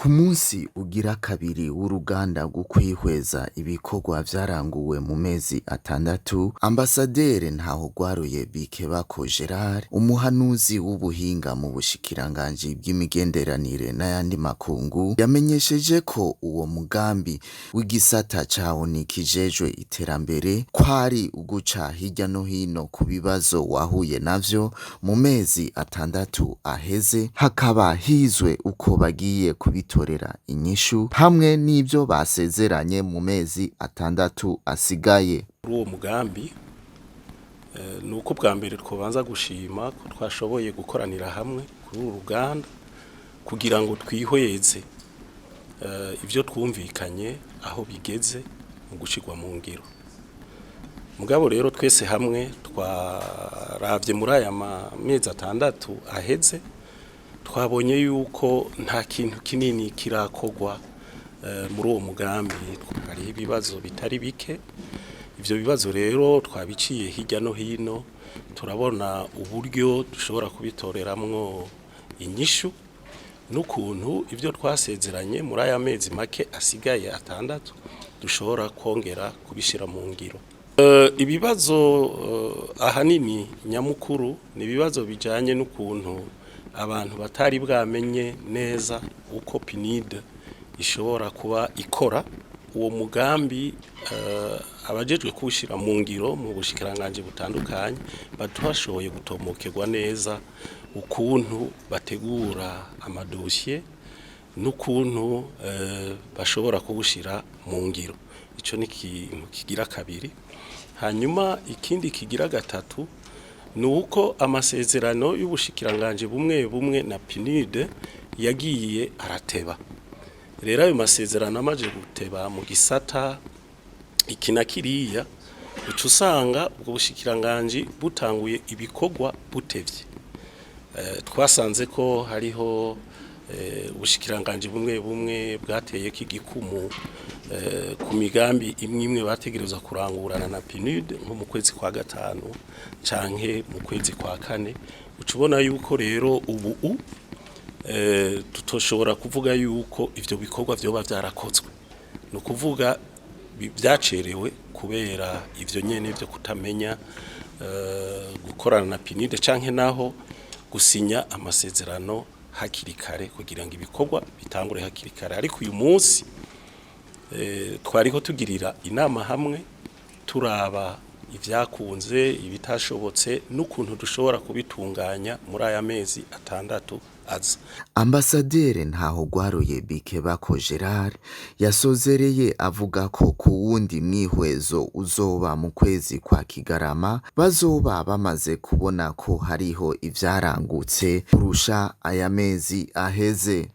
Ku munsi ugira kabiri w'uruganda rwo kwihweza ibikorwa vyaranguwe mu mezi 6, Ambasaderi Ntahogwaruye Bikebako Gerard, umuhanuzi w'ubuhinga mu bushikiranganji bw'imigenderanire n'ayandi makungu, yamenyesheje ko uwo mugambi w'igisata ca ONU kijejwe iterambere kwari uguca hirya no hino ku bibazo wahuye navyo mu mezi 6 aheze, hakaba hizwe uko bagiye kubitorera inyishu hamwe n'ivyo basezeranye mu mezi 6 asigaye. Kuri uwo mugambi ni uko bwa mbere twobanza gushima ko twashoboye gukoranira hamwe kuri uru ruganda kugira ngo twihweze ivyo twumvikanye aho bigeze mu gushirwa mu ngiro. Mugabo rero twese hamwe twaravye muri aya mezi 6 aheze, twabonye yuko nta kintu kinini kirakorwa muri uwo mugambi. Hariho ibibazo bitari bike. Ivyo bibazo rero twabiciye hirya no hino, turabona uburyo dushobora kubitoreramwo inyishu n'ukuntu ivyo twasezeranye muri aya mezi make asigaye 6 dushobora kongera kubishira mu ngiro. Ibibazo ahanini nyamukuru ni ibibazo bijanye n'ukuntu abantu batari bwamenye neza uko PNUD ishobora kuba ikora uwo mugambi. Abajejwe kuwushira mu ngiro mu bushikiranganji butandukanye batashoboye gutomokerwa neza ukuntu bategura amadosiye n'ukuntu bashobora kuwushira mu ngiro. Ico ni ikintu kigira kabiri. Hanyuma ikindi kigira gatatu ni uko amasezerano y'ubushikiranganji bumwe bumwe na PNUD yagiye arateba. Rero ayo masezerano amaze guteba mu gisata iki na kiriya, uca usanga ubwo bushikiranganji butanguye ibikorwa butevye. Twasanze ko hariho ubushikiranganji bumwe bumwe bwateyeko igikumu ku migambi imwe imwe bategerezwa kurangurana na PNUD nko mu kwezi kwa gatanu canke mu kwezi kwa kane. Uca ubona yuko rero ubu tutoshobora kuvuga yuko ivyo bikorwa vyoba vyarakozwe, ni ukuvuga vyacerewe kubera ivyo nyene vyo kutamenya gukorana na PNUD canke naho gusinya amasezerano hakiri kare kugira ngo ibikorwa bitangure hakiri kare. Ariko uyu munsi twariko tugirira inama hamwe, turaba ivyakunze, ibitashobotse n'ukuntu dushobora kubitunganya muri aya mezi 6 aza. Ambasaderi Ntahogwaruye Bikebako Gerard yasozereye avuga ko ku wundi mwihwezo uzoba mu kwezi kwa Kigarama bazoba bamaze kubona ko hariho ivyarangutse kurusha aya mezi aheze.